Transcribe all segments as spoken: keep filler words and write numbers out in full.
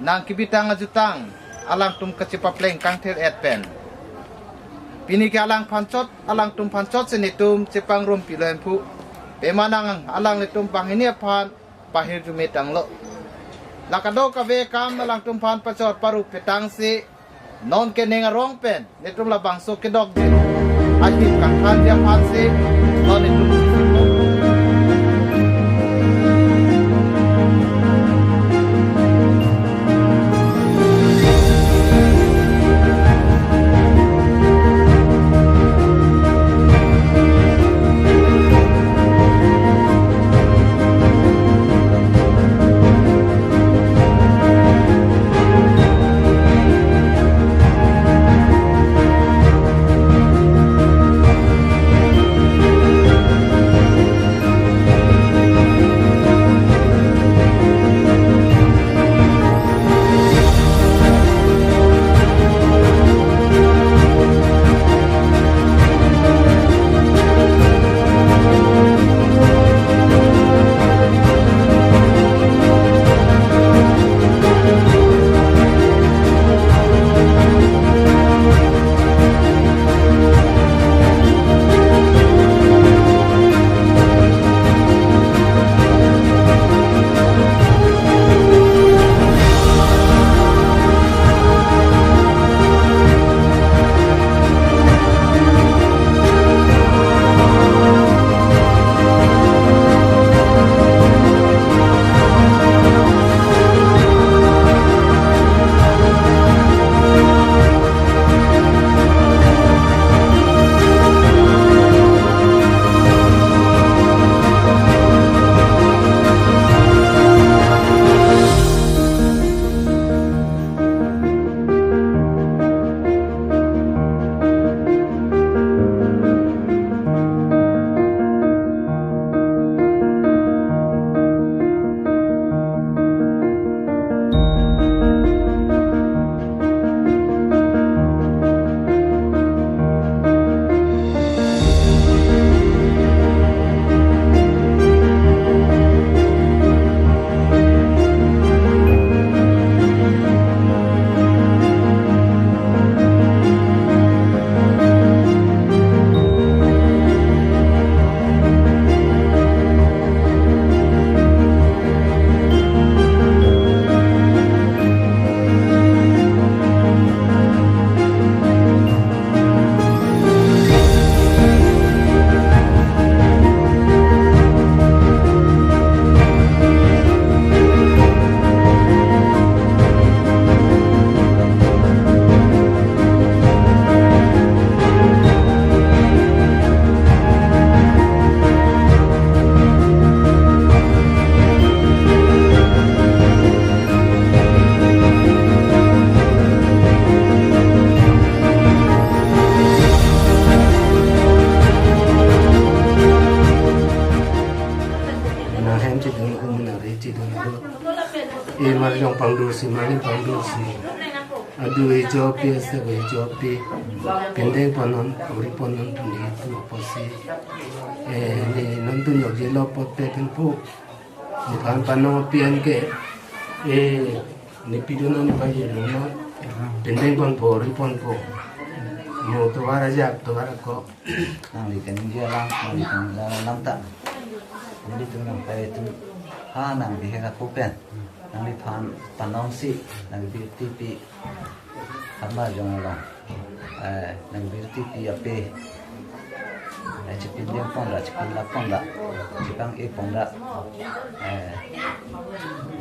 Nangkebitang ajutang alangtum kachepapleng kangthir-et pen, pini ke alangphan chot, alangtumphan chotsi netum chepangrumpilo Hemphu. Pima nang alanglitum banghini aphan pahirjume tanglo. La kadokave akam alangtumphan pachor paru petangsi, non ke ning arong pen netum labangso kedokji ahim kangthanji aphansi non netum Nang hem chedun, um, nang re chedun. Imarli pangdursi, marli pangdursi. Adu ejo pi ase ejo pi. Pindeng panon, uri panon pindeng itu apotsi. Eh, ne nontu nyok jelo pot pe pinpu. Nephan panon pi anke. Eh, ne pido non pa jelo non. Pindeng ponpo, uri ponpo. Mo tovar ajak, tovar ako. Nangli kaningje alam, nangli kaningje alam ta. Nelitum nang pai tum ha nang bihek ako pen. Nangliphan panongsi, nang birti pi. Hama jong along. Eh, nang birti pi ape. Eh, chipindeng pon ra, chipinlak pon ra. Chipang-e pon ra. Eh,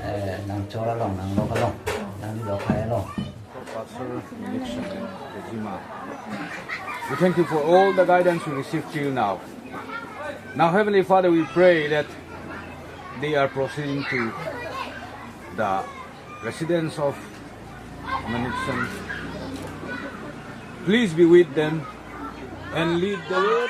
eh, nang chor along, nang lok along. Nangli lok hai along. Pastor Nixon Kojima. We thank you for all the guidance we received till now. Now, Heavenly Father, we pray that they are proceeding to the residence of Nixon. Please be with them and lead the way.